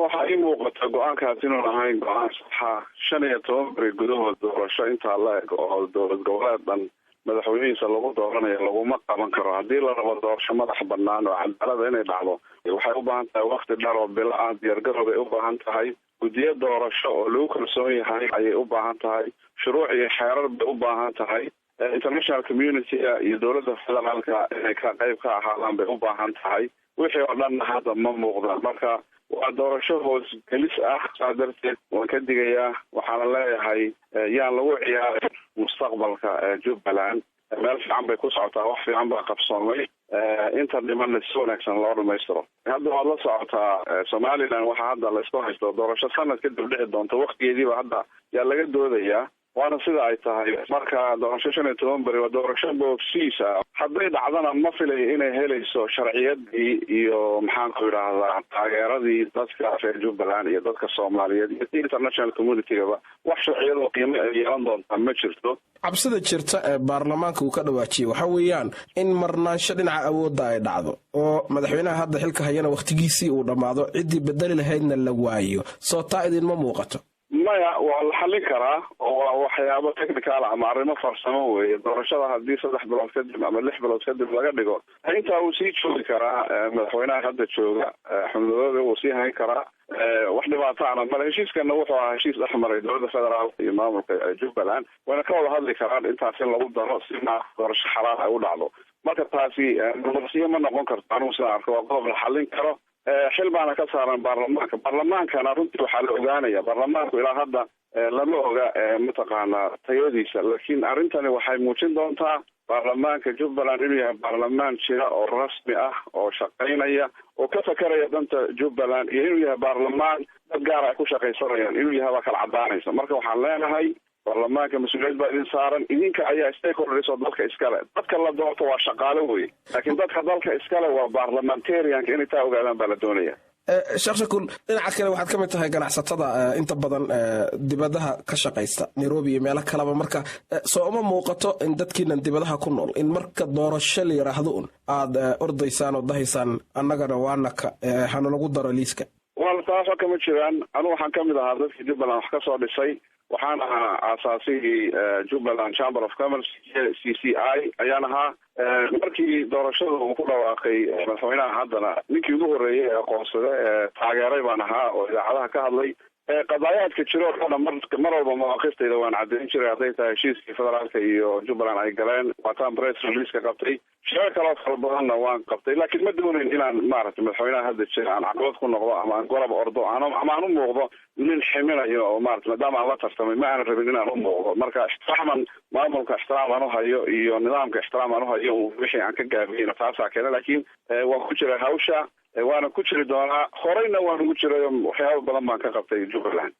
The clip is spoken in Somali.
Waxaa ii muuqata go-aankaas inuun ahayn go-aan saxa. 15 beri gudahood doorasho intaa la eg oo dowlad goboleed dhan madaxweynihiisa lagu dooranayo laguma qaban karo. Haddii la rabo doorasho madax banaan oo cadaalada inay dhacdo, waxay u baahan tahay wakti dheer oo bilo ah, diyaargarow bay u baahan tahay, guddiyo doorasho oo lagu kalsoon yahay ayay u baahan tahay, shuruuc iyo xeerar bay u baahan tahay, international community-ga iyo dowladda federaalka inay ka qayb ka ahaadaan bay u baahan tahay. Wixii oo dhanna hadda ma muuqdaan. Marka waa doorasho hoosgelis ah. Saa darteed waan ka digayaa, waxaana leeyahay yaan lagu ciyaarin mustaqbalka Jubbaland. Meel fiican bay ku socotaa, wax fiican baa qabsoomay, inta dhimanna si wanaagsan loo dhamaystiro. Hadda waad la socotaa, Somaliland waxaa hadda laysku haysto doorasho sanad kadib dhici doonto, waktigeediiba hadda yaa laga doodayaa, waana sida ay tahay. Marka doorasho 15 beri waa doorasho boobsiis ah. Hadday dhacdana ma filayo inay helayso sharciyadii iyo, maxaan ku idhaahdaa, taageeradii dadka reer Jubbaland iyo dadka Soomaaliyeed iyo international community-gaba. Wax sharciyadoo qiimo ay yeelan doontaa ma jirto. Cabsida jirta ee baarlamaanka uu ka dhawaajiyey waxa weeyaan in marnaansho dhinaca awoodda ay dhacdo oo madaxweynaha hadda xilka hayana wakhtigiisii uu dhammaado, ciddii bedeli lahaydna la waayo. Soo taa idinma muuqato? Maya, waa la xallin karaa oo waa waxyaabo technical ama arrimo farsamo weeye. Doorashada haddii 3 bilood kadib ama 6 bilood kadib laga dhigo, intaa wuu sii joogi karaa madaxweynaha hadda jooga. Axmed Madoobe wuu sii hayn karaa, wax dhibaato ana male. Heshiiskana wuxuu ahaa heshiis dhex maray dowladda federaalka iyo maamulka Jubbaland, wayna ka wada hadli karaan intaas in lagu daro si ma doorasho xalaal ay u dhacdo. Marka taasi marmarsiyo ma noqon karto. Anigu sidaan arko waa qodob la xallin karo, xil baana ka saaran baarlamaanka. Baarlamaankana runtii waxaa la ogaanaya, baarlamaanku ilaa hadda lama oga mataqaanaa tayadiisa, laakiin arrintani waxay muujin doontaa baarlamaanka Jubbaland inuu yahay baarlamaan jira oo rasmi ah oo shaqaynaya oo ka fakeraya danta Jubbaland, iyo inuu yahay baarlamaan dad gaar ay ku shaqaysanayaan inuu yahay baa kala cadaanaysa. Marka waxaan leenahay baarlamaanka mas-uuliyad baa idin saaran. Idinka ayaa stakeholders oo dalka iskale. Dadka la doorto waa shaqaale wey, laakiin dadka dalka iskale waa parliamentarianka. Inay taa ogaadaan baa la doonaya. Sheekh Shakuul, dhinaca kale waxaad ka mid tahay ganacsatada inta badan dibadaha ka shaqaysta, Nairobi iyo meelo kaleba. Marka soo uma muuqato in dadkiinan dibadaha ku nool in marka doorasho la yidhaahdo un aad ordaysaan oo dahaysaan annagana waanaka hanalagu daro liiska? Wal, taas oo kama jiraan. Anigu waxaan kamid ahaa dadkii Jubbaland wax ka soo dhisay. Waxaan ahaa aasaasihii Jubbaland Chamber of Commerce, CCI ayaan ahaa. Markii doorashada uu ku dhawaaqay madaxweynaha haddana, ninkii ugu horreeyey ee aqoonsada ee taageeray baan ahaa oo idaacadaha ka hadlay. Qadaayaadka jiro oo dhan mar walba mawaaqiftayda waan caddayn jiray. Hadday tahay heshiiskii federaalka iyo Jubbaland ay galeen, waataan press release ka qabtay. Shirar kaloo fara badanna waan qabtay, laakiin ma doonayn inaan maaragtay madaxweynaha hadda jira aan caqabad ku noqdo ama aan gorab ordo ama aan u muuqdo nin ximinayo oo maarata, maadaama aan la tartamay, ma aanan rabin inaan u muuqdo. Marka ixtiraaman maamulka ixtiraam aan uhayo iyo nidaamka ixtiraam aan uhayo, wixii aan ka gaabiyeyna taasaa keena. Laakiin waan ku jiray hawsha, waana ku jiri doonaa, horeyna waan ugu jiray, waxyaaba badan baan ka qabtay Jubbaland.